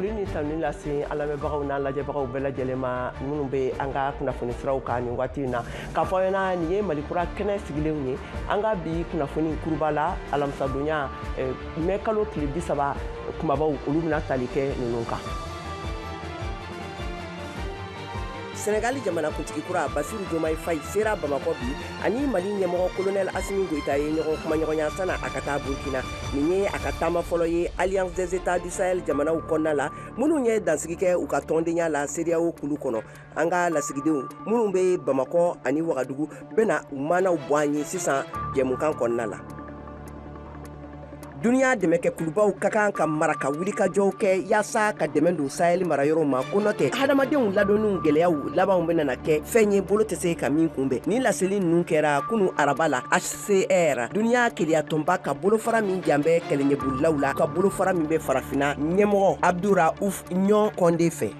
Foli ni tanuni lase an lamɛnbagaw n'an lajɛbagaw bɛɛ lajɛlen ma minnu bɛ an ka kunnafoni siraw kan nin waati in na, k'a fɔ aw ɲɛna nin ye Mali kura kɛnɛ sigilenw ye. An ka bi kunnafoni kuruba la, alamisadonya mɛ kalo tile 30 kumabaw, olu bɛna tali kɛ ninnu kan. Senegali jamanakuntigi kura Basiru Jomayi Fayi sera Bamakɔ bi, ani Mali ɲɛmɔgɔ Colonel Asimi Goyita ye ɲɔgɔn kumaɲɔgɔnya sanni a ka taa Burkina. Nin ye a ka taama fɔlɔ ye Alliance des États du Sahel jamanaw kɔnɔna la, minnu ye dansigi kɛ u ka tɔndenya la CEDEAO kulu kɔnɔ. An ka lasigidenw minnu bɛ Bamakɔ ani Wagadugu bɛna u maanaw bɔ an ye sisan jɛmukan kɔnɔna la. Duniya dɛmɛkɛkulubaw ka kan ka mara ka wulikajɔw kɛ yaasa ka dɛmɛ don Sahel marayɔrɔw ma, ko n'o tɛ hadamadenw ladonniw gɛlɛyaw labanw bɛna kɛ fɛn ye bolo tɛ se ka min kunbɛn. Nin laseli ninnu kɛra kunu araba la HCR, duniya keleyatɔnba ka bolofara min jan bɛ kɛlɛɲɛbolilaw la, ka bolofara min bɛ farafinna ɲɛmɔgɔ Abduraouf Ɲɔn Kɔnde fɛ.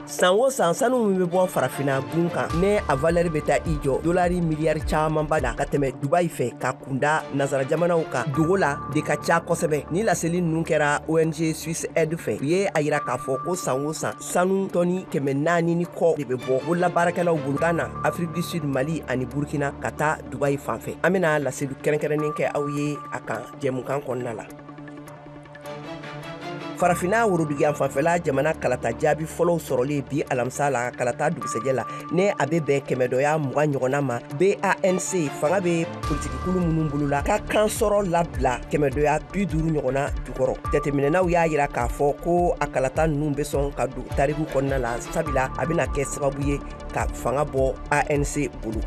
San o san, sanu min bɛ bɔ farafinna gun kan, ne a valeur bɛ taa i jɔ dolari miliyari camanba la ka tɛmɛ Dubayi fɛ ka kunda nazara jamanaw kan, dogo la de ka ca kosɛbɛ. Ni laseli ninnu kɛra ONG Swiss Aid fɛ. U ye a yira k'a fɔ ko san o san, sanu tɔni 400 ni kɔ de bɛ bɔ bololabaarakɛlaw bolo Ghana, Afrique du Sud, Mali ani Burkina ka taa Dubayi fan fɛ. An bɛna laseli kɛrɛnkɛrɛnnen kɛ aw ye a kan jɛmukan kɔnɔna la. Farafinna woroduguyan fanfɛla jamana kalata jaabi fɔlɔw sɔrɔlen bi alamisa la kalata dugusɛjɛ la, ne a bɛ bɛn kɛmɛdɔya 20 ɲɔgɔnna ma. BANC fanga bɛ politikikulu minnu bolo la ka kan sɔrɔ labila kɛmɛdɔya 50 ɲɔgɔnna jukɔrɔ. Jateminɛnaw y'a yira k'a fɔ ko a kalata ninnu bɛ sɔn ka don tariku kɔnɔna la, sabula a bɛna kɛ sababu ye ka fanga bɔ ANC bolo.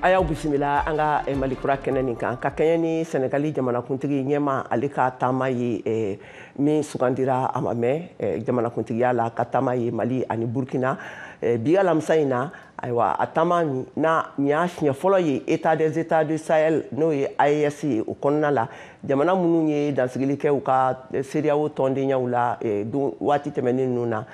A y'aw bisimila an ka Mali kura kɛnɛ nin kan, ka kɛɲɛ ni Senegali jamanakuntigi ɲɛma ale ka taama ye, min sugandira a ma mɛn jamanakuntigiya la, ka taama ye Mali ani Burkina bi alamisa in na. Ayiwa, a taama na nin y'a siɲɛ fɔlɔ ye État des États du Sahel, n'o ye AES ye, o kɔnɔna la, jamana minnu ye dansigili kɛ u ka CEDEAO tɔndenyaw la don waati tɛmɛnen ninnu na,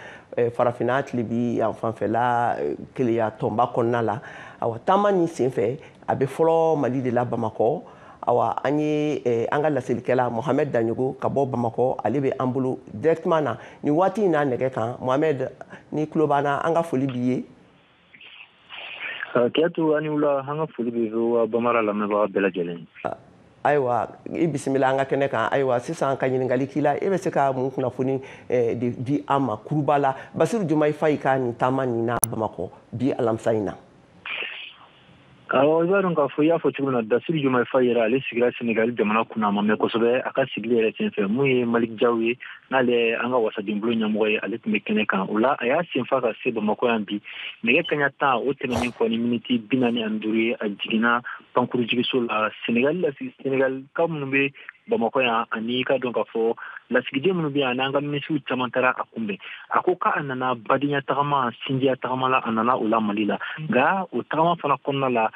farafinna tilebi yan fanfɛla keleya tɔnba kɔnɔna la. Awa, taama nin senfɛ, a bɛ fɔlɔ Mali de la, Bamakɔ. Awa, an ye an ka laselikɛla Mohamed Daɲogo ka bɔ Bamakɔ, ale bɛ an bolo directement na nin waati in na nɛgɛ kan. Mohamed, ni tulo b'an na, an ka foli b'i ye. Kiyatu, ani wula. An ka foli bɛ VOA Bambara lamɛnbaga bɛɛ lajɛlen. Ayiwa, i bisimila an ka kɛnɛ kan. Ayiwa, sisan ka ɲininkali k'i la, e bɛ se ka mun kunnafoni de di an ma kuruba la Basiru Jomayi Fayi ka nin taama nin na Bamakɔ bi alamisa in na? Awɔ, i b'a dɔn k'a fɔ i y'a fɔ cogo min na, Basiru Jomayi Fayi yɛrɛ, ale sigira Senegali jamana kunna a ma mɛn kosɛbɛ. A ka sigili yɛrɛ senfɛ, mun ye Malik Jaw ye, n'ale ye an ka wasadenbulon ɲɛmɔgɔ ye, ale tun bɛ kɛnɛ kan. O la, a y'a senfa ka se Bamakɔ yan bi nɛgɛ kaɲa 10 o tɛmɛnen kɔ ni miniti 45 ye, a jiginna pankurujigiso la. Senegali lasigi, Senegalika minnu bɛ Bamakɔ yan, ani i ka dɔn k'a fɔ lasigiden minnu bɛ yan, n'an ka minisiriw caman taara a kunbɛn. A ko k'a nana badenya tagama, sinjiya tagama la, a nana o la Mali la. Nka o tagama fana kɔnɔna la,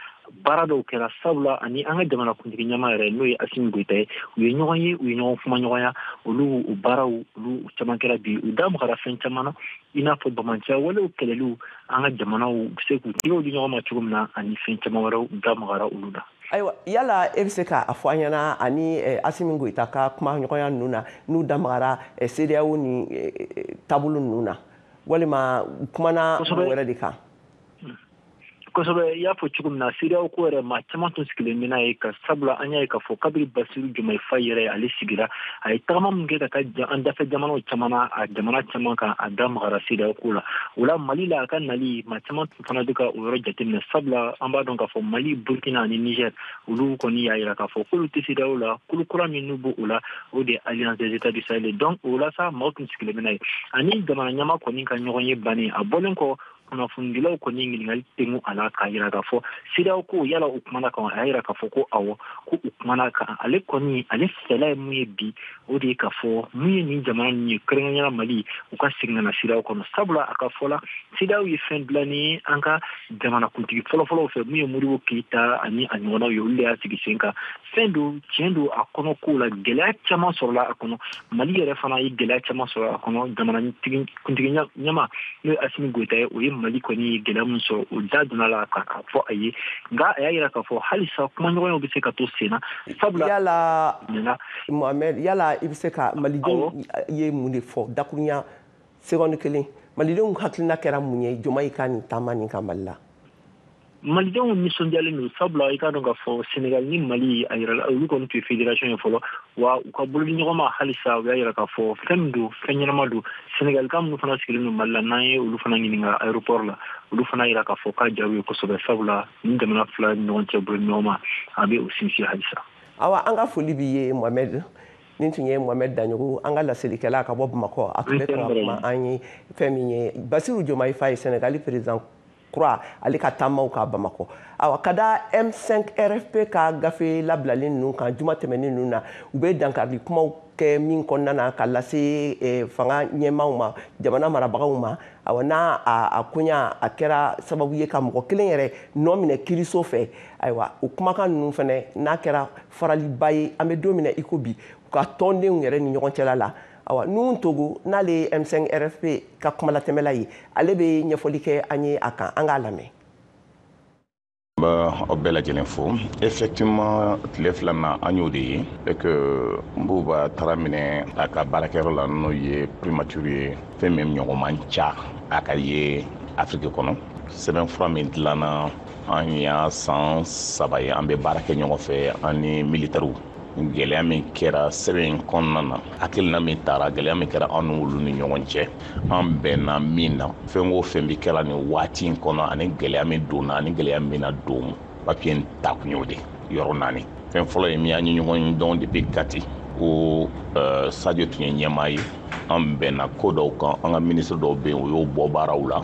baara dɔw kɛra, sabula ani an ka jamanakuntigi ɲɛmaa yɛrɛ, n'o ye Asimi Goyita ye, u ye ɲɔgɔn ye, u ye ɲɔgɔn kumaɲɔgɔnya. Olu o baaraw, olu caman kɛra bi. U da magara fɛn caman na, i n'a fɔ bamanciya walew kɛlɛliw, an ka jamanaw bɛ se k'u tɛgɛw di ɲɔgɔn ma cogo min na, ani fɛn caman wɛrɛw, u da magara olu la. Ayiwa, yala e bɛ se k'a fɔ an ɲɛna, ani Asimi Goyita ka kumaɲɔgɔnya ninnu na, n'u da magara CEDEAO ni taabolo ninnu na, walima u kumana mɔgɔ wɛrɛ de kan? Kosɛbɛ, i y'a fɔ cogo min na, CEDEAO ko yɛrɛ, maa caman tun sigilen bɛ n'a ye, ka sabula an y'a ye k'a fɔ kabiri Basiru Jomayi Fayi yɛrɛ ale sigira, a ye tagama min kɛ ka taa an dafɛ jamanaw caman na, a jamana caman kan, a da magara CEDEAO ko la. O la, Mali la, a ka nali, maa caman tun fana bɛ ka o yɔrɔ jateminɛ, sabula an b'a dɔn k'a fɔ Mali, Burkina ani Niger, olu kɔni y'a yira k'a fɔ k'olu tɛ CEDEAO la. Kulu kura min n'u b'o la, o de ye Alliance des États du Sahel. Donc o la sa, maaw tun sigilen bɛ n'a ye. Ani jamana ɲɛmaa kɔni ka ɲɔgɔn ye bannen, a bɔlen kɔ, kunnafonidilaw kɔni ɲininkali tɛnku a la k'a yira k'a fɔ CEDEAO ko, yala u kumana kan? A y'a yira k'a fɔ ko awɔ, ko u kumana kan. Ale kɔni, ale fɛla ye mun ye bi, o de ye k'a fɔ mun ye nin jamana ninnu ye, kɛrɛnkɛrɛnnenya Mali, u ka segin ka na CEDEAO kɔnɔ, sabula a ka fɔ la, CEDEAO ye fɛn dilannen ye an ka jamanakuntigi fɔlɔfɔlɔw fɛ, mun ye Modibo Keyita ani a ɲɔgɔnnaw ye, olu de y'a sigi sen kan. Fɛn don, tiɲɛ don, a kɔnɔ kow la gɛlɛya caman sɔrɔla a kɔnɔ. Mali yɛrɛ fana ye gɛlɛya caman sɔrɔ a kɔnɔ. Jamana kuntigi ɲɛma, n'o ye Asimi Goyita ye, o ye Mali kɔni ye gɛlɛya min sɔrɔ, o da donna la k'a fɔ a ye. Nka a y'a yira k'a fɔ halisa kumaɲɔgɔnyaw bɛ se ka to sen na, sabula Yala Mohamed, yala i bɛ se ka malidenw ye mun de fɔ dakurunya seconde kelen, malidenw hakilina kɛra mun ye Diomaye ka nin taama nin kan Mali la? Malidenw nisɔndiyalen don, sabula i k'a dɔn k'a fɔ Sénégal ni Mali, a yira olu kɔni tun ye fédération ye fɔlɔ, wa u ka bolodiɲɔgɔnma halisa, u y'a yira k'a fɔ fɛn min don, fɛn ɲɛnama don. Sénégal ka minnu fana sigilen don Mali la, n'an ye olu fana ɲininka aéroport la, olu fana yira k'a fɔ k'a jaw ye kosɛbɛ, sabula ni jamana fila ni ɲɔgɔn cɛ bolodiɲɔgɔnma a bɛ o sinsin halisa. Awa, an ka foli b'i ye Mohamed. Nin tun ye Mohamed Daɲogo, an ka laselikɛla ka bɔ Bamakɔ. A tun bɛ ka kuma an ye fɛn min ye Bassirou Diomaye Faye, Sénégal président kura, ale ka taamaw ka Bamakɔ. Awa, ka da M5 RFP ka gafe labilalen ninnu kan juma tɛmɛnen ninnu na, u bɛ dankarili kumaw kɛ min kɔnɔna na ka lase fanga ɲɛmaaw ma, jamana marabagaw ma. Awa, n'a a koɲa a kɛra sababu ye ka mɔgɔ kelen yɛrɛ nɔ minɛ kiiriso fɛ. Ayiwa, o kumakan ninnu fɛnɛ n'a kɛra faraliba ye, an bɛ don min na i ko bi, u ka tɔndenw yɛrɛ ni ɲɔgɔn cɛla la. Awa, Nuhu Togo, n'ale ye M5 RFP ka kumalatɛmɛla ye, ale bɛ ɲɛfɔli kɛ an ye a kan. An k'a lamɛn. N bɛ aw bɛɛ lajɛlen fo. Effectivement, tile fila na an y'o de ye et que Bouba taara minɛ a ka baarakɛyɔrɔ la, n'o ye primature ye, fɛn min ɲɔgɔn man ca a ka ye Afiriki kɔnɔ. Sɛbɛnfura min dilanna, an y'a san 3 ye an bɛ baara kɛ ɲɔgɔn fɛ, an ni militaires. Gɛlɛya min kɛra sɛbɛn in kɔnɔna na, hakilina min taara, gɛlɛya min kɛra an n'olu ni ɲɔgɔn cɛ, an bɛnna min na, fɛn o fɛn bɛ kɛra nin waati in kɔnɔ, ani gɛlɛya min donna, ani gɛlɛya min na don, papiye in ta kun y'o de yɔrɔ 4. Fɛn fɔlɔ ye min, an ye ɲɔgɔn dɔn depuis Kati, ko Sadio tun ye ɲɛmaa ye. An bɛnna ko dɔw kan, an ka ministre dɔw bɛ yen, o y'o bɔ baaraw la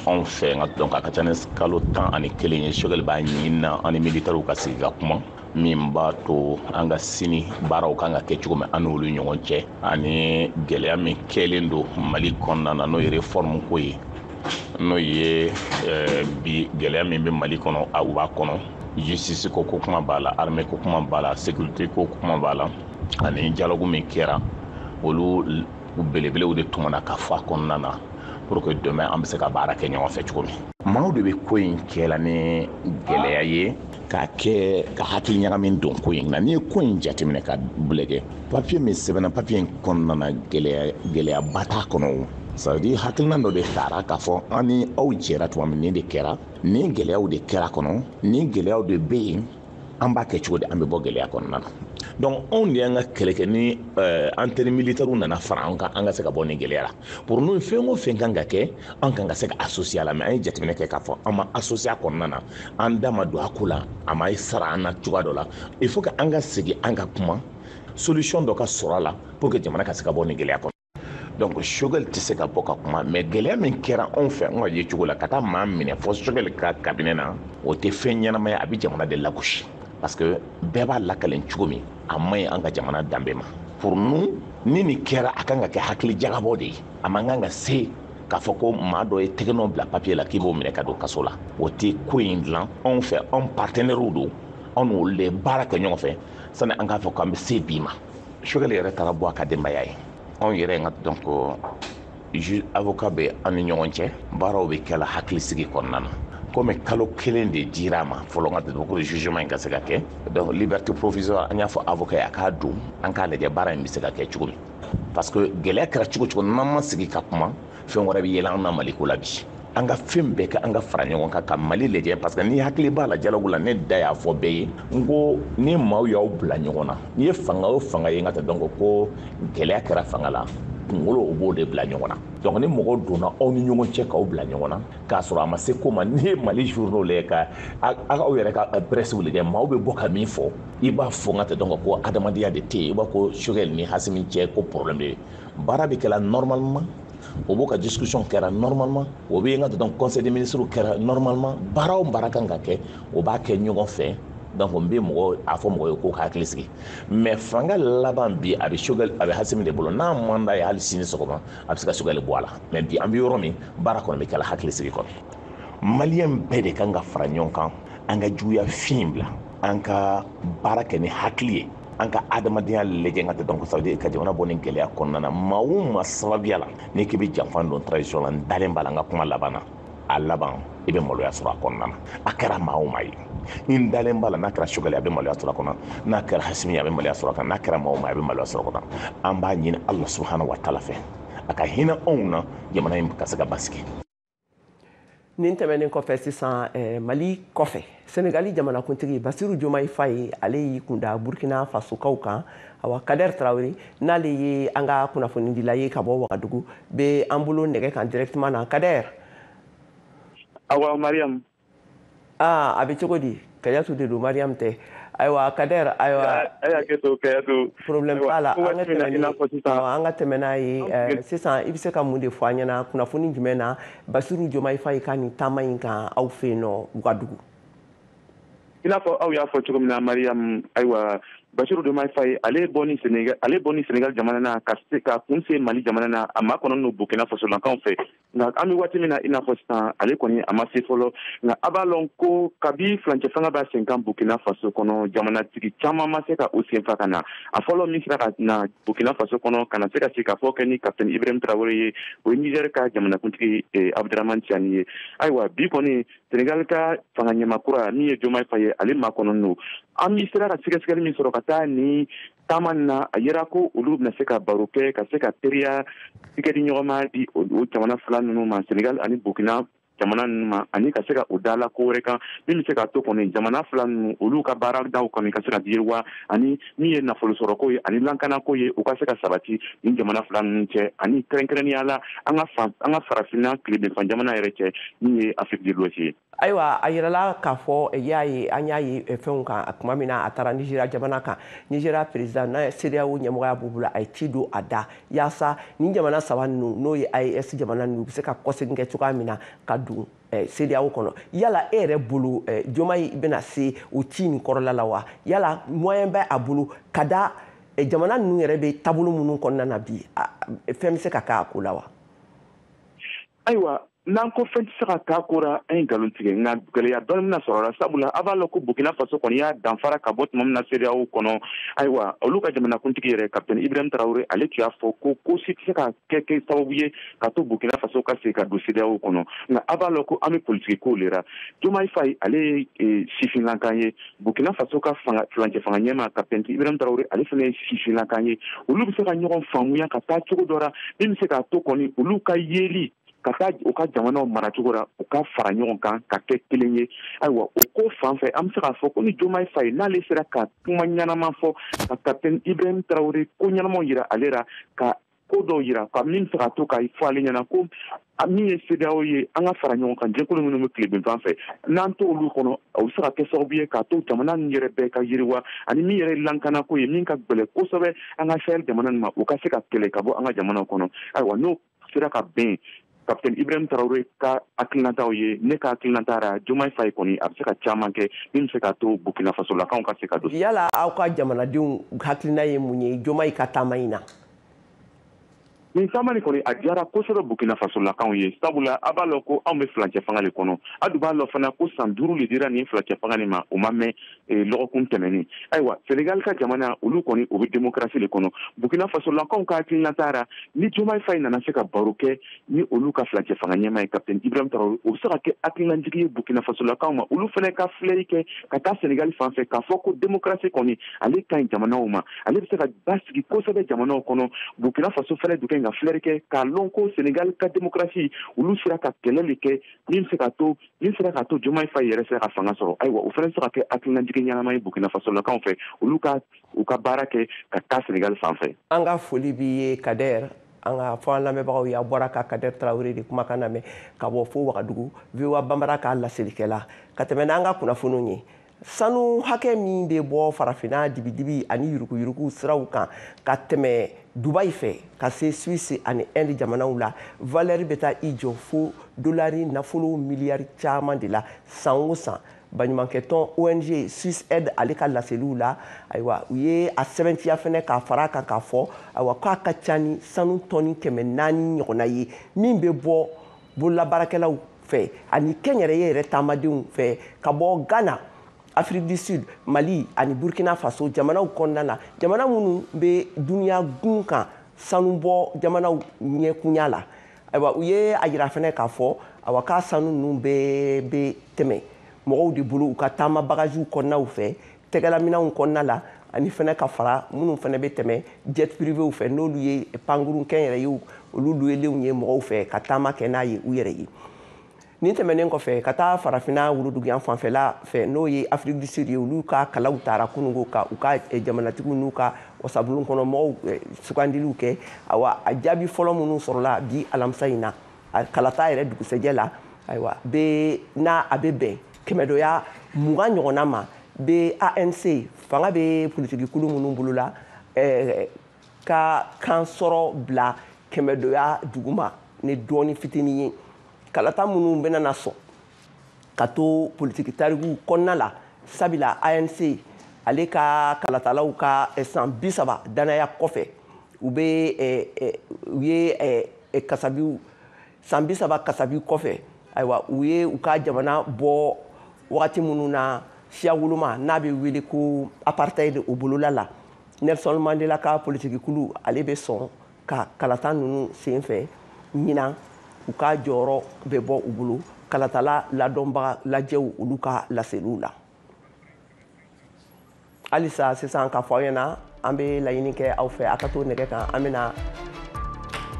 anw fɛ. Nka donc a ka ca ni kalo 11 ye, Choguel b'a ɲini na an ni militaires ka sigi ka kuma min b'a to an ka sini baaraw kan ka kɛ cogo min an n'olu ɲɔgɔn cɛ, ani gɛlɛya min kɛlen don Mali kɔnɔna na, n'o ye réforme ko ye, n'o ye bi gɛlɛya min bɛ Mali kɔnɔ, a b'a kɔnɔ, justice ko kuma b'a la, armée ko kuma b'a la, sécurité ko kuma b'a la, ani dialogue min kɛra, olu belebelew de tun ka fɔ a kɔnɔna na pour que demain an bɛ se ka baara kɛ ɲɔgɔn fɛ cogo min. Maaw de bɛ ko in kɛla ni gɛlɛya ye k'a kɛ ka hakili ɲagami don ko in na. N'i ye ko in jateminɛ ka lajɛ, papiye min sɛbɛnna, papiye in kɔnɔna na, gɛlɛyaba t'a kɔnɔ. O ça veut dire hakilina dɔ de taara k'a fɔ an ni aw jɛra tuma min, nin de kɛra, nin gɛlɛyaw de kɛra kɔnɔ, nin gɛlɛyaw de bɛ yen, an b'a kɛ cogo di, an bɛ bɔ gɛlɛya kɔnɔna na. Donc anw de y'an ka kɛlɛ kɛ ni an teri militaires nana fara an kan, an ka se ka bɔ nin gɛlɛya la. Pour nous, fɛn o fɛn kan ka kɛ, an kan ka se ka associer a la. Mais an ye jateminɛ kɛ k'a fɔ an ma associer a kɔnɔna na, an da ma don a ko la, a ma sara an na cogoya dɔ la. Il faut que an ka segin, an ka kuma, solution dɔ ka sɔrɔ a la pour que jamana ka se ka bɔ nin gɛlɛya kɔnɔ. Donc Choguel tɛ se ka bɔ ka kuma, mais gɛlɛya min kɛra anw fɛ, an ka ye cogo la, ka taa maa minɛ fɔ Choguel ka cabinet na, o tɛ fɛn ɲɛnama ye, a bɛ jamana de lagosi. Parce que bɛɛ b'a lakalen cogo min, a man ɲi an ka jamana danbe ma. Pour nous, ni nin kɛra, a kan ka kɛ hakili jagabɔ de ye. A man kan ka se k'a fɔ ko maa dɔ ye tɛgɛnɔ bila papier la k'i b'o minɛ ka don kaso la. O tɛ ko in dilan anw fɛ. Anw partenaires don, anw n'olu de ye baara kɛ ɲɔgɔn fɛ sani an k'a fɔ k'an bɛ se bi ma. Choguel yɛrɛ taara bɔ a ka denbaya ye. Anw yɛrɛ ka donc avocat bɛ an ni ɲɔgɔn cɛ, baaraw bɛ kɛla hakilisigi kɔnɔna na. Komi kalo 1 de dira a ma fɔlɔ, n ka pour jugement in ka se ka kɛ, donc liberté provisoire, an y'a fɔ avocat ye a k'a don, an k'a lajɛ baara in bɛ se ka kɛ cogo min. Parce que gɛlɛya kɛra cogo cogo, n'an ma sigi ka kuma, fɛn wɛrɛ bɛ yɛlɛ an na Mali ko la bi. An ka fɛn bɛɛ kɛ, an ka fara ɲɔgɔn kan ka Mali lajɛ. Parce que n'i hakili b'a la dialogue la, ne da y'a fɔ bɛɛ ye, n ko ni maaw y'aw bila ɲɔgɔn na, n'i ye fanga o fanga ye, n ka taa donc ko gɛlɛya kɛra fanga la, kunkolo o b'o de bila ɲɔgɔn na. Donc ni mɔgɔw donna aw ni ɲɔgɔn cɛ k'aw bila ɲɔgɔn na k'a sɔrɔ a ma se ko ma, n'i ye Mali journaux lajɛ, ka aw yɛrɛ ka presse lajɛ, maaw bɛ bɔ ka min fɔ, i b'a fɔ n ka tɛ donc ko adamadenya de tɛ yen, i b'a ko Choguel ni Assimi cɛ ko problème de ye. Baara bɛ kɛla normalement, o b'o ka discussion kɛra normalement, o bɛ n ka donc conseil des ministres kɛra normalement, baara o baara kan ka kɛ, o b'a kɛ ɲɔgɔn fɛ. Donc n bɛ mɔgɔ a fɔ mɔgɔ ye k'o ka hakili sigi. Mais fanga laban bi, a bɛ Choguel, a bɛ Assimi de bolo. N'a man d'a ye, hali sini sɔgɔma a bɛ se ka Choguel bɔ a la. Mais bi an bɛ yɔrɔ min, baara kɔni bɛ kɛla hakili sigi kɔnɔ. Maliyɛn bɛɛ de kan ka fara ɲɔgɔn kan, an ka juguya fin bila, an ka baara kɛ ni hakili ye, an ka adamadenya lajɛ. N ka tɛ donc ça veut dire ka jamana bɔ nin gɛlɛya kɔnɔna na. Maa o maa sababuya la n'i k'i bɛ janfa don transition la, n dalen b'a la, n ka kuma laban na, A laban i bɛ maloya sɔrɔ a kɔnɔna na. A kɛra maa o maa ye, ni n dalen b'a la, n'a kɛra Choguel a bɛ maloya sɔrɔ a kɔnɔ, n'a kɛra Assimi a bɛ maloya sɔrɔ a kɔnɔ, n'a kɛra maa o maa a bɛ maloya sɔrɔ a kɔnɔ. An b'a ɲini Ala subahana wa taala fɛ a ka hinɛ anw na, jamana in ka se ka basigi. Nin tɛmɛnen kɔfɛ sisan, Mali kɔfɛ, Senegali jamanakuntigi Bassirou Diomaye Faye, ale y'i kunda Burkina Fasokaw kan. Awa, Kader Traoré, n'ale ye an ka kunnafonidila ye ka bɔ Wagadugu, bɛ an bolo nɛgɛ kan directement na. Kader. Awa, Mariam. Ah, a bɛ cogo di? Kajatu de don, Mariam tɛ. Ayiwa Kader, ayiwa. Problème t'a la, an ka tɛmɛ ni an ka tɛmɛ n'a ye sisan. I bɛ se ka mun de fɔ an ɲɛna kunnafoni jumɛn na Bassirou Diomaye Faye ka nin taama in kan aw fɛ yen nɔ Wagadugu? I n'a fɔ aw y'a fɔ cogo min na, Mariam, ayiwa, Bassirou Diomaye Faye, ale bɔ ni Sénégal, ale bɔ ni Sénégal jamana na ka se ka kun se Mali jamana na, a ma kɔnɔ n'o Burkina Faso lankanw fɛ. Nka an bɛ waati min na, i n'a fɔ sisan, ale kɔni a ma se fɔlɔ. Nka a b'a lɔn ko kabi furancɛ fanga b'a sen kan Burkina Faso kɔnɔ, jamanatigi caman ma se ka o sen fa ka na. A fɔlɔ min sera ka na Burkina Faso kɔnɔ ka na se ka sigi ka fɔ kɛ ni Capitaine Ibrahim Traoré ye, o ye Niger ka jamanakuntigi Abdourahamane Tiani ye. Ayiwa, bi kɔni Sénégal ka fanga ɲɛma kura min ye Diomaye Faye, ale makɔnɔ don. An bɛ sera ka sɛgɛsɛgɛli min sɔrɔ ka taa ni taama na, a yira ko olu bɛna se ka baro kɛ ka se ka teriya tigɛ di ɲɔgɔn ma di o jamana fila ninnu ma, Sénégal ani Burkina jamana ninnu ma, ani ka se ka o da la ko wɛrɛ kan min bɛ se k'a to kɔni jamana fila ninnu, olu ka baaradaw kɔni ka se ka yiriwa, ani min ye nafolo sɔrɔko ye ani lakanako ye, u ka se ka sabati nin jamana fila ninnu cɛ, ani kɛrɛnkɛrɛnnenya la an ka farafinna tilebinfan jamana yɛrɛ cɛ, min ye Afrique de l'Ouest ye. Ayiwa, a yirala k'a fɔ y'a ye, an y'a ye fɛnw kan tuma min na a taara Nigéria jamana kan, Nigéria président n'a ye CEDEAO ɲɛmɔgɔya b'u bolo, a ye ci don a da yaasa nin jamana saba ninnu, n'o ye AES jamana ninnu, u bɛ se ka kɔsegin kɛ cogoya min na ka don CEDEAO kɔnɔ. Yala e yɛrɛ bolo, Diomaye bɛna se o ci nin kɔrɔla la wa? Yala moyen bɛ a bolo ka da jamana ninnu yɛrɛ bɛ taabolo minnu kɔnɔna na bi, fɛn bɛ se ka kɛ a ko la wa? Ayiwa, n'an ko fɛn tɛ se ka k'a ko la, an ye nkalon tigɛ. Nka gɛlɛya dɔɔni bɛna sɔrɔ a la, sabula a b'a lɔn ko Burkina Faso kɔni y'a danfara ka bɔ tuma min na CEDEAO kɔnɔ, ayiwa, olu ka jamanakuntigi yɛrɛ, Capitaine Ibrahim Traoré, ale tun y'a fɔ ko si tɛ se ka kɛ sababu ye ka to Burkina Faso ka segin ka don CEDEAO kɔnɔ. Nka a b'a lɔn ko an bɛ politiki kow le la. Diomaye Faye, ale ye sifinlakan ye. Burkina Faso ka fanga furancɛ fanga ɲɛmaa, Capitaine Ibrahim Traoré, ale fana ye sifinlakan ye. Olu bɛ se ka ɲɔgɔn faamuya ka taa cogo dɔ la min bɛ se k'a to kɔni olu ka yeli ka taa u ka jamanaw maracogo la, u ka fara ɲɔgɔn kan ka kɛ kelen ye. Ayiwa, o ko fan fɛ, an bɛ se k'a fɔ ko ni Diomaye Faye n'ale sera ka kuma ɲɛnama fɔ ka Capitaine Ibrahim Traoré ko ɲɛnamaw yira ale la, ka ko dɔw yira ka min bɛ se ka to ka fɔ ale ɲɛna ko min ye CEDEAO ye, an ka fara ɲɔgɔn kan, jɛkulu minnu bɛ tilebinfan fɛ, n'an t'olu kɔnɔ, o bɛ se ka kɛ sababu ye k'a to jamana ninnu yɛrɛ bɛɛ ka yiriwa, ani min yɛrɛ ye lakanako ye min ka gɛlɛn kosɛbɛ an ka Sahel jamana ninnu ma, u ka se ka kɛlɛ ka bɔ an ka jamanaw kɔnɔ. Ayiwa, n'o sera ka bɛn Capitaine Ibrahim Traoré ka hakilinataw ye, ne ka hakilinata la, Diomaye Faye kɔni a bɛ se ka caman kɛ min bɛ se k'a to Burkina Faso lakaw ka se ka don. Yala aw ka jamanadenw hakilina ye mun ye Diomaye ka taama in na? Nin taama nin kɔni a diyara kosɛbɛ Burkina Faso lakaw ye, sabula a b'a lɔn ko anw bɛ furancɛ fanga de kɔnɔ. A dun b'a lɔn fana ko san 5 de dira nin furancɛ fanga nin ma, o ma mɛn lɔgɔkun tɛmɛnen. Ayiwa, Sénégal ka jamana, olu kɔni o bɛ démocratie de kɔnɔ. Burkina Faso lakaw ka hakilinata la, ni Diomaye Faye nana se ka baro kɛ ni olu ka furancɛ fanga ɲɛmaa ye, Capitaine Ibrahim Traoré, o bɛ se ka kɛ hakilinajigi ye Burkina Faso lakaw ma, olu fana ka filɛli kɛ ka taa Sénégal fan fɛ k'a fɔ ko démocratie kɔni ale ka ɲi jamanaw ma, ale bɛ se ka basigi kosɛbɛ jamanaw kɔnɔ. Burkina Faso fana dun ka ɲi ka filɛli kɛ k'a lɔn ko Sénégal ka démocratie, olu sera ka kɛlɛ de kɛ min bɛ se ka to min sera k'a to Diomaye Faye yɛrɛ sera ka fanga sɔrɔ. Ayiwa, o fana bɛ se ka kɛ hakilinajigi ɲɛnama ye Burkina Faso lakaw fɛ, olu ka u ka baara kɛ ka taa Sénégal fan fɛ. An ka foli b'i ye, Kader. An ka fɔ an lamɛnbagaw ye, a bɔra ka Kader Traoré de kumakan lamɛn ka bɔ fo Wagadugu, VOA Bambara k'a laselikɛla. Ka tɛmɛ n'an ka kunnafoniw ye, sanu hakɛ min bɛ bɔ farafinna dibidibi ani yuruguyurugu siraw kan ka tɛmɛ Dubaï fɛ ka se Suisse ani Inde jamanaw la, valeur bɛ taa i jɔ fo dolari nafolo miliyari caman de la san o san. Baɲumankɛtɔn ONG Suisse Aid, ale ka laseliw la, ayiwa, u ye a sɛbɛntiya fɛnɛ k'a fara a kan k'a fɔ, ayiwa, k'a ka ca ni sanu tɔni 400 ɲɔgɔnna ye min bɛ bɔ bololabaarakɛlaw fɛ ani kɛnyɛrɛye yɛrɛ taamadenw fɛ ka bɔ Ghana, Afrique du Sud, Mali ani Burkina Faso jamanaw kɔnɔna na, jamana minnu bɛ duniya gun kan sanubɔ jamanaw ɲɛkunya la. Ayiwa, u ye a yira fɛnɛ k'a fɔ, Awa k'a sanu ninnu bɛɛ bɛ tɛmɛ mɔgɔw de bolo u ka taama bagajiw kɔnɔnaw fɛ, tɛgɛlaminɛnw kɔnɔna la, ani fɛnɛ ka fara minnu fɛnɛ bɛ tɛmɛ jet privéw fɛ, n'olu ye pankurun kɛnyɛrɛye ye, olu luwelenw ye mɔgɔw fɛ ka taama kɛ n'a ye u yɛrɛ ye. Nin tɛmɛnen kɔfɛ, ka taa farafinna woroduguyan fanfɛla fɛ, n'o ye Afrique du Sud ye, olu ka kalaw taara kununko ka u ka jamanatigiw n'u ka wasabulon kɔnɔ mɔgɔw sugandiliw kɛ. Awa a jaabi fɔlɔ minnu sɔrɔla bi alamisa in na, a kalata yɛrɛ dugusɛjɛ la, ayiwa bɛ n'a a bɛ bɛn 120 ɲɔgɔnna ma bɛ ANC fanga bɛ politiki kulu minnu bolo la, ka kan sɔrɔ bila 100 duguma ni dɔɔni fitinin ye. Kalata minnu bɛna na sɔn ka to politiki tarikuw kɔnɔna la, sabula ANC ale ka kalatalaw ka san 30 danaya kɔfɛ, u bɛ u ye kasabiw san 30 kasabi kɔfɛ, ayiwa u ye u ka jamana bɔ wagati minnu na siya woloma n'a bɛ wele ko apartheid o bolola la. Nelson Mandela ka politiki kulu ale bɛ sɔn ka kalata ninnu senfɛ ɲinan u ka jɔyɔrɔ bɛ bɔ u bolo kalatala ladɔnbaga lajɛw olu ka laseliw la. Halisa sisan k'a fɔ aw ɲɛna, an bɛ laɲini kɛ aw fɛ a ka to nɛgɛ kan, an bɛna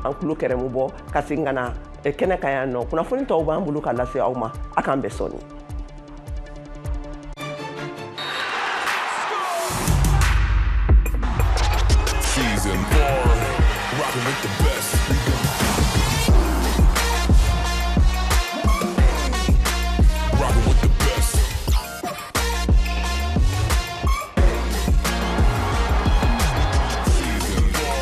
an tulo kɛrɛmu bɔ ka segin ka na kɛnɛ kan yan nɔ. Kunnafoni tɔw b'an bolo ka lase aw ma, a k'an bɛn sɔɔni. Season 4, rocking with the best. Rocking with the best. Season 4,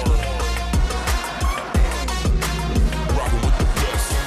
rocking with the best.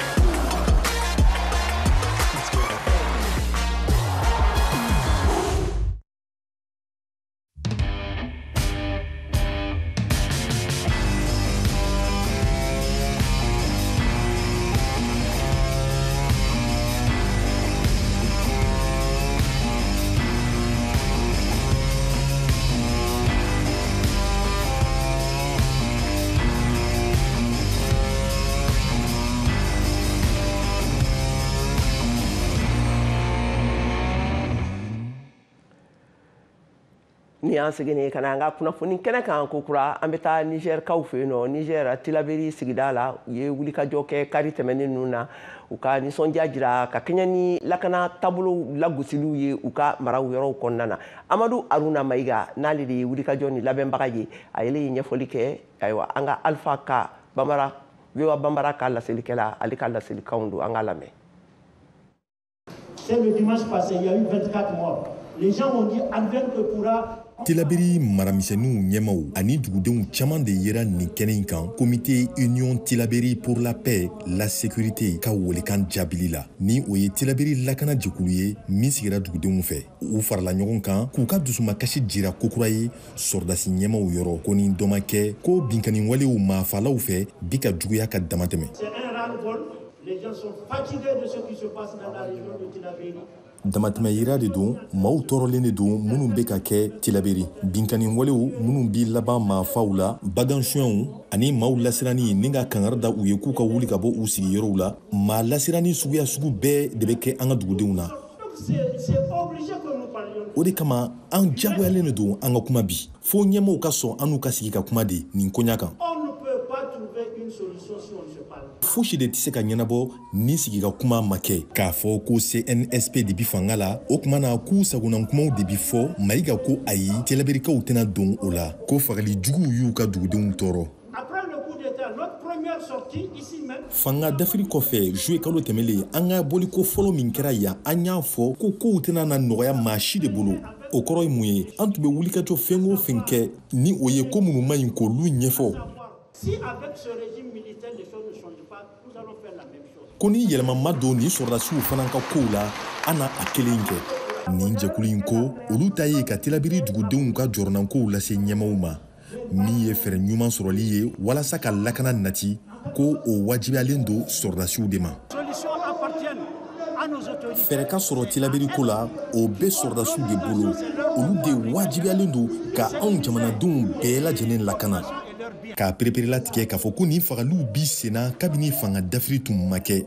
Ni y'an seginni ka na an ka kunnafoni kɛnɛ kan ko kura, an bɛ taa Nizɛrikaw fɛ yen nɔ. Nizɛr Tilaberi sigida la, u ye wulikajɔ kɛ kari tɛmɛnen ninnu na, u ka nisɔndiya jira ka kɛɲɛ ni lakana taabolo lagosiliw ye u ka maraw yɔrɔw kɔnɔna na. Amadu Aruna Mayiga n'ale de ye wulikajɔ ni labɛnbaga ye, a yɛrɛ ye ɲɛfɔli kɛ. Ayiwa an ka Alpha ka Bambara VOA Bambara ka laselikɛla, ale ka laselikanw don, an k'a lamɛn. C'est le dimanche passé, il y a eu 24 morts. Les gens ont dit advienne que pourra. Tilaberi maramisɛnninw ɲɛmaw ani dugudenw caman de yera nin kɛnɛ in kan, Comité Union Tilaberi pour la paix, la sécurité ka welekan jaabili la, ni o ye Tilaberi lakana jɛkulu ye min sigira dugudenw fɛ. U farala ɲɔgɔn kan k'u ka dusumakasi jira kokura ye sɔrɔdasi ɲɛmaw yɔrɔ, ko ni dɔ ma kɛ ko binkanni walew maafalaw fɛ bi ka juguya ka dama tɛmɛ. C'est un ras-le-bol. Les gens sont fatigués de ce qui se passe dans la région de Tilaberi. Damatɛmɛ yira de don, maaw tɔɔrɔlen de don minnu bɛ ka kɛ Tilaberi. Binkanni walew minnu bi laban maafaw la, bagan suɲɛw ani maaw lasiranni ni ka kangari da u ye k'u ka wuli ka bɔ u sigiyɔrɔw la. Maa lasiranni suguya sugu bɛɛ de bɛ kɛ an ka dugudenw na. O de kama an diyagoyalen de don an ka kuma bi, fo ɲɛmaaw ka sɔn an n'u ka sigi ka kuma de nin koɲa kan. Fosi de tɛ se ka ɲɛnabɔ ni sigi ka kuma ma kɛ. K'a fɔ ko CNSP de bi fanga la, o tuma na k'u sagona kumaw de bi fɔ. Mayiga ko ayi, Tilaberikaw tɛna don o la, ko fagali juguw y'u ka dugudenw tɔɔrɔ. Fanga dafiri kɔfɛ juillet kalo tɛmɛlen, an ka bɔliko fɔlɔ min kɛra yan, an y'a fɔ ko kow tɛna na nɔgɔya maa si de bolo. O kɔrɔ ye mun ye? An tun bɛ wulikajɔ fɛn o fɛn kɛ, ni o ye ko minnu man ɲi k'olu ɲɛfɔ. Ko ni yɛlɛma ma don nin sɔrɔdasiw fana ka kow la, an na a kelen kɛ. Nin jɛkulu in ko olu ta ye ka Tilaberi dugudenw ka jɔrɔnankow lase ɲɛmaaw ma, min ye fɛɛrɛ ɲuman sɔrɔli ye walasa ka lakana nati, ko o wajibiyalen don sɔrɔdasiw de ma. Fɛɛrɛ ka sɔrɔ Tilaberi ko la, o bɛ sɔrɔdasiw de bolo, olu de wajibiyalen don ka anw jamanadenw bɛɛ lajɛlen lakana. K'a pereperelatigɛ k'a fɔ ko nin fagaliw bi senna kabini fanga dafiri tun ma kɛ.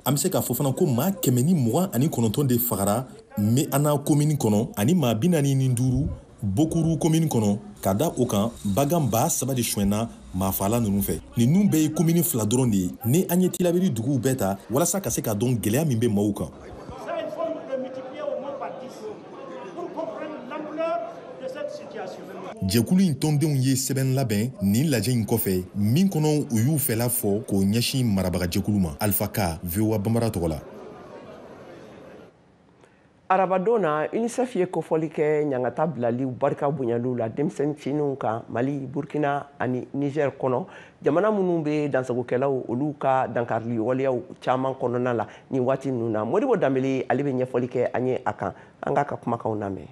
An bɛ se k'a fɔ fana ko maa 129 de fagara Meana komini kɔnɔ ani maa 45 Bokuru komini kɔnɔ. Ka da o kan, bagan 3000 de sonyɛna maafagala ninnu fɛ. Ninnu bɛɛ ye komini 2 dɔrɔn de ye ni an ye Tilaberi duguw bɛɛ ta walasa ka se k'a dɔn gɛlɛya min bɛ maaw kan. Jɛkulu in tɔndenw ye sɛbɛn labɛn nin lajɛ in kɔfɛ min kɔnɔ u y'u fɛla fɔ k'o ɲɛsin marabagajɛkulu ma. Alpha Ka, VOA Bambara tɔgɔ la. Arabadon na, UNICEF ye kofɔli kɛ ɲangata bilali barika bonyaliw la denmisɛnnin fitininw kan Mali, Burkina ani Niger kɔnɔ, jamana minnu bɛ dansagokɛlaw olu ka dankarili waleyaw caman kɔnɔna la nin waati ninnu na. Modibo Danbele ale bɛ ɲɛfɔli kɛ an ye a kan, an k'a ka kumakanw lamɛn.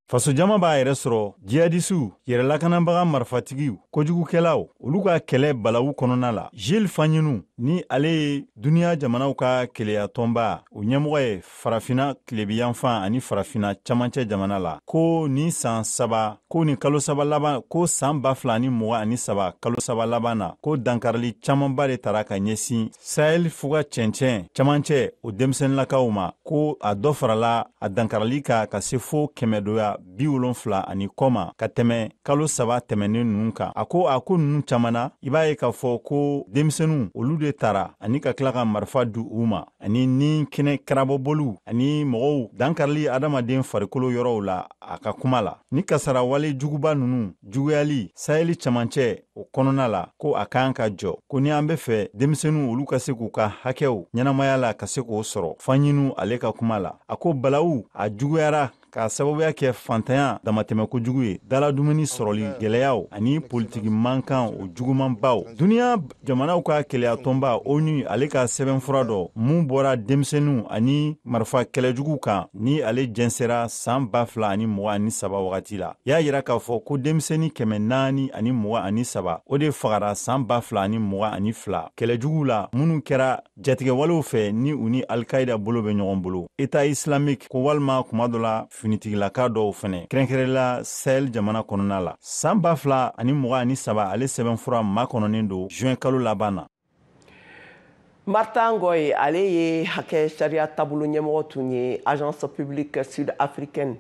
Fasojama b'a yɛrɛ sɔrɔ jihadisiw, yɛrɛlakanabaga marifatigiw, kojugukɛlaw, olu ka kɛlɛ balawu kɔnɔna la. Gilles Fagninou, ni ale ye duniya jamanaw ka keleyatɔnba o ɲɛmɔgɔ ye farafina tilebiyanfan ani farafina camancɛ jamana la, ko ni san 3, ko ni kalo 3 laban, ko san 2023 kalo 3 laban na, ko dankarili camanba de tara ka ɲɛsin Sahel fuga cɛncɛn camancɛ o denmisɛnninlakaw ma, ko a dɔ farala a dankarili kan ka se fo 170 ani kɔ ma ka tɛmɛ kalo 3 tɛmɛnen ninnu kan. A ko a ko ninnu caman na, i b'a ye k'a fɔ ko denmisɛnninw olu de tara ani ka tila ka marifa di u ma, ani ni kɛnɛ karabɔboliw ani mɔgɔw dankarili adamaden farikolo yɔrɔw la. A ka kuma la, ni kasara wale juguba ninnu juguyali Saheli camancɛ o kɔnɔna la, ko a kan ka jɔ, ko ni an bɛ fɛ denmisɛnninw olu ka se k'u ka hakɛw ɲɛnamaya la ka se k'o sɔrɔ. Fagninou ale ka kuma la, a ko balawu a juguyara k'a sababuya kɛ fantanya damatɛmɛ kojugu ye, daladumuni sɔrɔli gɛlɛyaw ani politiki mankan o jugumanbaw. Duniya jamanaw ka keleyatɔnba ONU ale ka sɛbɛnfura dɔ mun bɔra denmisɛnninw ani marifa kɛlɛjuguw kan, ni ale jɛnsɛra san 2023 wagati la, y'a yira k'a fɔ ko denmisɛnnin 423 o de fagara san 2022 kɛlɛjuguw la minnu kɛra jatigɛwalew fɛ ni u ni Al-Qaïda bolo bɛ ɲɔgɔn bolo, État islamique ko walima kuma dɔ la finitigilaka dɔw fɛnɛ, kɛrɛnkɛrɛnla Sahel jamana kɔnɔna la. San 2023 ale sɛbɛnfura makɔnɔnen don juin kalo laban na. Martha Ngoye, ale ye hakɛ sariya taabolo ɲɛmɔgɔ tun ye agence publique sud-africaine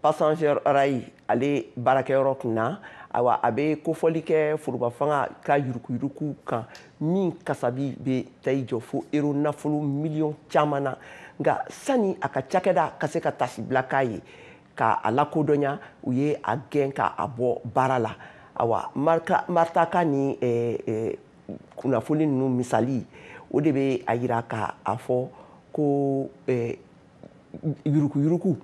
Passenger Rail ale baarakɛyɔrɔ kun na. Ayiwa, a bɛ kofɔli kɛ foroba fanga ka yurukuyuruku kan min kasabi bɛ taa i jɔ fo euro nafolo miliyɔn caman na. Nka sani a ka cakɛda ka se ka tasibila k'a ye k'a lakodɔnya, u ye a gɛn k'a bɔ baara la. Ayiwa, Martha ka ni kunnafoni ninnu misali o de bɛ a yira k'a fɔ ko yurukuyuruku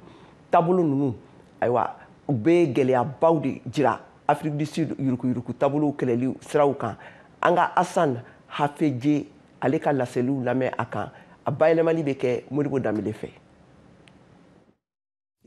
taabolo ninnu, ayiwa, u bɛ gɛlɛyabaw de jira Afrique du Sud yurukuyuruku taabolow kɛlɛli siraw kan. An ka Hassan Hafeje ale ka laseliw lamɛn a kan, a bayɛlɛmali bɛ kɛ Modibo Danbele fɛ.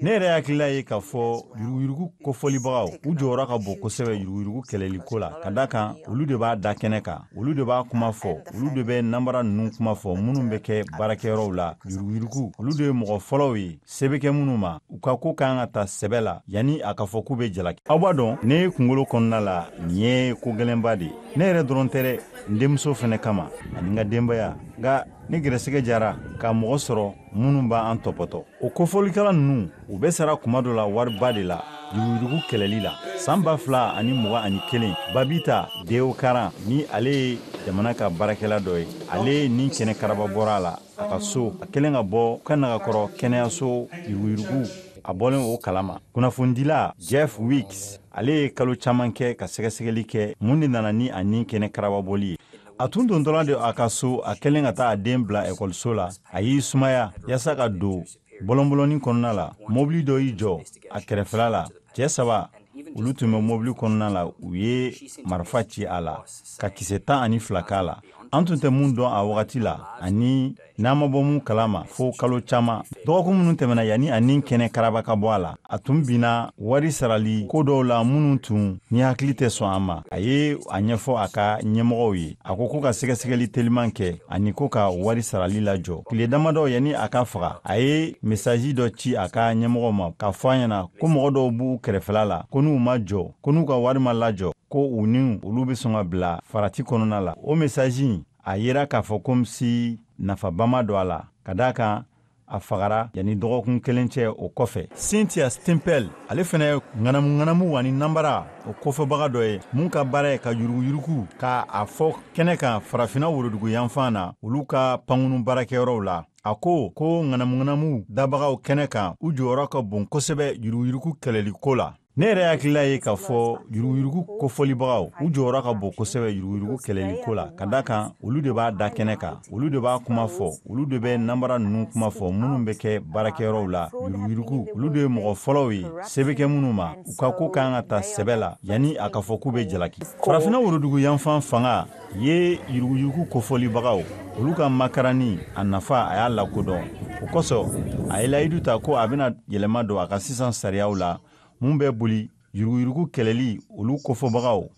Ne yɛrɛ hakilila ye k'a fɔ yuruguyurugu kofɔlibagaw u jɔyɔrɔ ka bon kosɛbɛ yuruguyurugu kɛlɛliko la, ka da kan olu de b'a da kɛnɛ kan, olu de b'a kuma fɔ, olu de bɛ nanbara ninnu kuma fɔ minnu bɛ kɛ baarakɛyɔrɔw la. Yuruguyurugu olu de ye mɔgɔ fɔlɔw ye se bɛ kɛ minnu ma, u ka ko kan ka ta sɛbɛ la yanni a ka fɔ k'u bɛ jalaki. Aw b'a dɔn, ne kunkolo kɔnɔna la nin ye ko gɛlɛnba de ye. Ne yɛrɛ dɔrɔn tɛ dɛ, n denmuso fɛnɛ kama ani n ka denbaya. Nka ni gɛrɛsɛgɛ jara ka mɔgɔ sɔrɔ minnu b'an tɔpɔtɔ, o kofɔlikɛla ninnu u bɛ sara kuma dɔ la wariba de la yuruguyurugu kɛlɛli la. San 2021, Babita Deokaran, ni ale ye jamana ka baarakɛla dɔ ye, ale ni kɛnɛ karaba bɔra a la a ka so, a kɛlen ka bɔ ka nagakɔrɔ kɛnɛyaso yuruguyurugu, a bɔlen o kalama. Kunnafonidila Jeff Weeks ale ye kalo caman kɛ ka sɛgɛsɛgɛli kɛ mun de nana ni a ni kɛnɛ karababɔli ye. A tun dontɔla de a ka so, a kɛlen ka taa a den bila ekɔliso la, a y'i sumaya yaasa ka don bɔlɔnbɔlɔnni kɔnɔna la. Mobili dɔ y'i jɔ a kɛrɛfɛla la, cɛɛ 3 olu tun bɛ mobili kɔnɔna la, u ye marifa ci a la ka kisɛ 12 k'a la. An tun tɛ mun dɔn a wagati la ani n'an ma bɔ mun kalama fo kalo caman. Dɔgɔkun minnu tɛmɛna yanni a ni kɛnɛ karaba ka bɔ a la, a tun binna wari sarali ko dɔw la minnu tun ni hakili tɛ sɔn a ma. A ye a ɲɛfɔ a ka ɲɛmɔgɔw ye, a ko ko ka sɛgɛsɛgɛli teliman kɛ ani ko ka wari sarali lajɔ. Tile damadɔ yanni a ka faga, a ye mesaji dɔ ci a ka ɲɛmɔgɔw ma k'a fɔ a ɲɛna ko mɔgɔ dɔw b'u kɛrɛfɛla la, ko n'u ma jɔ, ko n'u ka wari ma lajɔ, ko u ni olu bɛ sɔn ka bila farati kɔnɔna la. O mesaji A yera k'a fɔ komi si nafaba ma don a la, ka d'a kan a fagara yanni dɔgɔkun kelen cɛ o kɔfɛ. Cynthia Stimpel, ale fɛnɛ ye ŋanamu-ŋanamu ani nanbara o kofɔbaga dɔ ye, mun ka baara ye ka yuruguyurugu ka a fɔ kɛnɛ kan Farafinna worodugu yanfan na, olu ka pankunu baarakɛyɔrɔw la. A ko ŋanamu-ŋanamu dabagaw kɛnɛ kan, u jɔyɔrɔ ka bon kosɛbɛ yuruguyurugu kɛlɛliko la. Ne yɛrɛ hakilila ye k'a fɔ yuruguyurugu kofɔlibagaw, u jɔyɔrɔ ka bon kosɛbɛ yuruguyurugu kɛlɛliko la, ka da kan olu de b'a da kɛnɛ kan, olu de b'a kuma fɔ, olu de bɛ nanbara ninnu kuma fɔ minnu bɛ kɛ baarakɛyɔrɔw la. Yuruguyurugu, olu de ye mɔgɔ fɔlɔw ye se bɛ kɛ minnu ma, u ka ko kan ka ta sɛbɛ la yanni a ka fɔ k'u bɛ jalaki. Farafinna worodugu yanfan fanga ye yuruguyurugu kofɔlibagaw, olu ka makarani a nafa a y'a lakodɔn. O kosɔn a ye layidu ta ko a bɛna yɛlɛma don a ka sisan sariyaw la mun bɛ boli yuruguyurugu kɛlɛli olu kofɔbagaw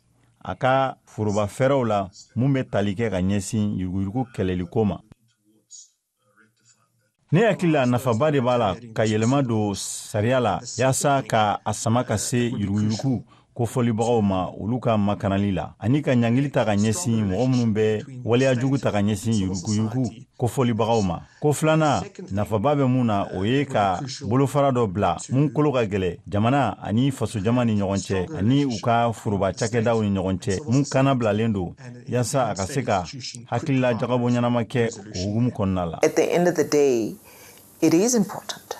a ka foroba fɛɛrɛw la mun bɛ tali kɛ ka ɲɛsin yuruguyurugu kɛlɛliko ma. Ne hakili la nafaba de b'a la ka yɛlɛma don sariya la yaasa ka a sama ka se yuruguyurugu kofɔlibagaw ma olu ka makanali la, ani ka ɲangili ta ka ɲɛsin mɔgɔ minnu bɛ waleya jugu ta ka ɲɛsin yuruguyurugu kofɔlibagaw ma. Ko filanan nafaba bɛ mun na, o ye ka bolofara dɔ bila mun kolo ka gɛlɛ jamana ani fasojama ni ɲɔgɔn cɛ, ani u ka foroba cakɛdaw ni ɲɔgɔn cɛ, mun kana bilalen don yaasa a ka se ka hakilila jagabɔ ɲɛnama kɛ o hukumu kɔnɔna la. At the end of the day, it is important.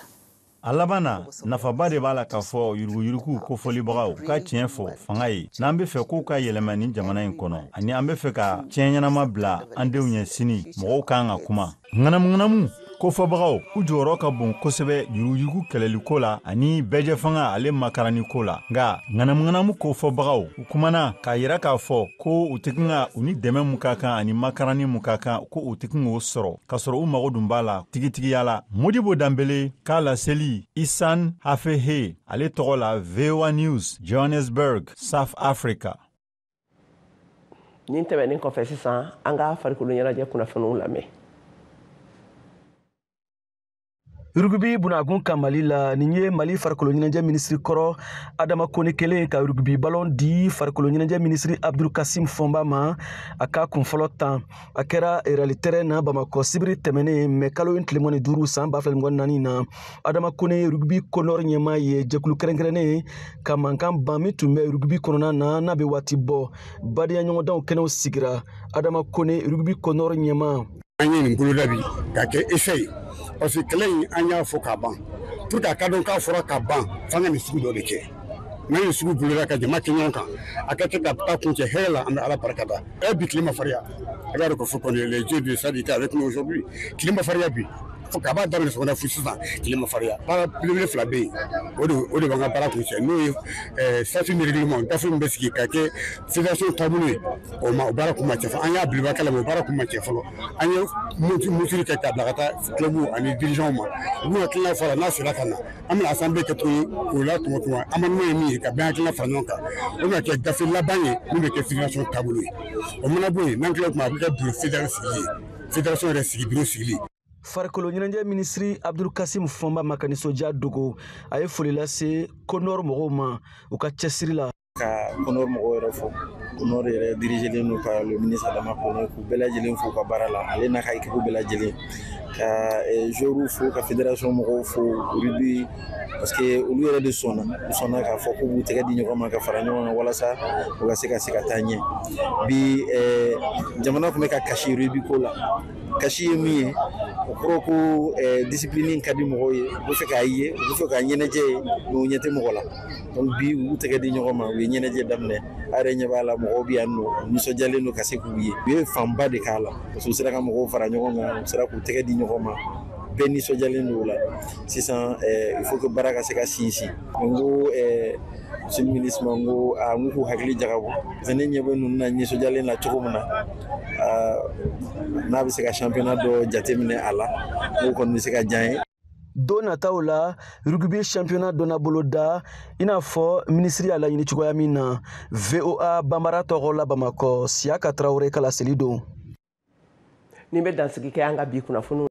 A laban na, nafaba de b'a la k'a fɔ yuruguyurugu kofɔlibagaw u ka tiɲɛ fɔ fanga ye, n'an bɛ fɛ k'u ka yɛlɛma nin jamana in kɔnɔ, ani an bɛ fɛ ka tiɲɛ ɲɛnama bila an denw ɲɛ sini, mɔgɔw kan ka kuma. Ŋanamuŋanamu kofɔbagaw, u jɔyɔrɔ ka bon kosɛbɛ yuruguyurugu kɛlɛliko la ani bɛɛjɛfanga ale makaraniko la. Nka ŋanamuŋanamu kofɔbagaw, u kumana k'a yira k'a fɔ ko u tɛ kan ka u ni dɛmɛ mun ka kan ani makarani mun ka kan, ko u tɛ kan k'o sɔrɔ, k'a sɔrɔ u mago dun b'a la tigitigiya la. Modibo Danbele k'a laseli Isan Hafehe ale tɔgɔ la, VOA News, Johannesburg, South Africa. Nin tɛmɛnen kɔfɛ sisan, an ka farikolo ɲɛnajɛ kunnafoniw lamɛn. Rugby bunagun ka Mali la, nin ye Mali farikolo ɲɛnajɛ minisiri kɔrɔ Adama Kone kelen ka rugby ballon di farikolo ɲɛnajɛ minisiri Abdul Kasim Fɔnba ma a ka kunfɔlɔ tan. A kɛra rally terrain na Bamakɔ sibiri tɛmɛnen mɛ kalo in tile 25 san 2024 na. Adama Kone ye rugby CONOR ɲɛmaa ye, jɛkulu kɛrɛnkɛrɛnnen ka mankan ban min tun bɛ rugby kɔnɔna na n'a bɛ waati bɔ. Badenya ɲɔgɔndanw kɛnɛw sigira. Adama Kone, rugby CONOR ɲɛmaa. An ye nin boloda bi k'a kɛ essai ye, parce que kɛlɛ in an y'a fɔ k'a ban, pour que a ka dɔn k'a fɔra ka ban, f'an ka nin sugu dɔ de kɛ. N'an ye sugu boloda ka jama kɛ ɲɔgɔn kan, a ka kɛ ka taa kuncɛ hɛrɛ la, an bɛ Ala barika da. Bi tile ma farinya, a b'a dɔn k'a fɔ kɔni les jeux de stade étaient avec nous aujourd'hui. Tile ma farinya bi, fo k'a b'a daminɛ sɔgɔmada fo sisan tile ma farinya. Baara belebele fila bɛ yen, o de b'an ka baara kuncɛ, n'o ye statut ni règlement, gafe min bɛ sigi ka kɛ fédération taabolo ye, o ma o baara kun ma cɛ fɔlɔ. An y'a belebeleba kɛ la, mais o baara kun ma cɛ fɔlɔ. An ye mesure kɛ k'a bila ka taa club ani dirigeants ma, u b'u hakilina fɔ a la. N'a sera ka na, an bɛna assemblée kɛ tuguni k'o la tɔmɔ amendement ye min ye ka bɛn hakilina fara ɲɔgɔn kan, o bɛna kɛ gafe laban ye min bɛ kɛ fédération taabolo ye. O mana bɔ yen, n'an tilala o kuma, a bɛ kɛ bureau fédéral sigili ye, fédération yɛrɛ sigi bureau sigili. Farikolo ɲɛnajɛ minisiri Abdul Kasim Fɔnba ma ka nisɔndiya dogo, a ye foli lase CONOR mɔgɔw ma u ka cɛsiri la. Ka CONOR mɔgɔw yɛrɛ fo, CONOR yɛrɛ dirigelen don par le ministre Adama Kone, k'u bɛɛ lajɛlen fo u ka baara la, ale n'a ka équipe bɛɛ lajɛlen, ka joueurs fo, ka fédération mɔgɔw fo rugby, parce que olu yɛrɛ de sɔnna, u sɔnna k'a fɔ k'u b'u tɛgɛ di ɲɔgɔn ma ka fara ɲɔgɔn kan walasa u ka se ka taa ɲɛ. Bi jamana tun bɛ ka kasi rugby ko la. Kasi ye min ye, o kɔrɔ ko discipline ka di mɔgɔw ye, u bɛ fɛ k'a ye, u bɛ fɛ k'a ɲɛnajɛ ye, mais u ɲɛ tɛ mɔgɔ la. Donc bi u y'u tɛgɛ di ɲɔgɔn ma, u ye ɲɛnajɛ daminɛ. A yɛrɛ ɲɛ b'a la, mɔgɔw bɛ yan nɔ, u nisɔndiyalen don ka se k'u ye. U ye fanba de k'a la, parce que u sera ka mɔgɔw fara ɲɔgɔn kan, u sera k'u tɛgɛ di ɲɔgɔn ma, bɛɛ nisɔndiyalen don o la. Sisan il faut que baara ka se ka sinsin. N ko monsieur le ministre ma, n ko a n k'u hakili jagabɔ, parce que ne ɲɛ bɛ ninnu na nisɔndiyalen na cogo min na, n'a bɛ se ka championnat dɔ jateminɛ a la, n ko kɔni bɛ se ka diya n ye. Don nataw la, rugby championnat dɔ na boloda i n'a fɔ minisiri y'a laɲini cogoya min na. VOA Banbara tɔgɔ la Bamakɔ, Siyaka Tarawele ka laseli don. Nin bɛ dansigi kɛ an ka bi kunnafoniw.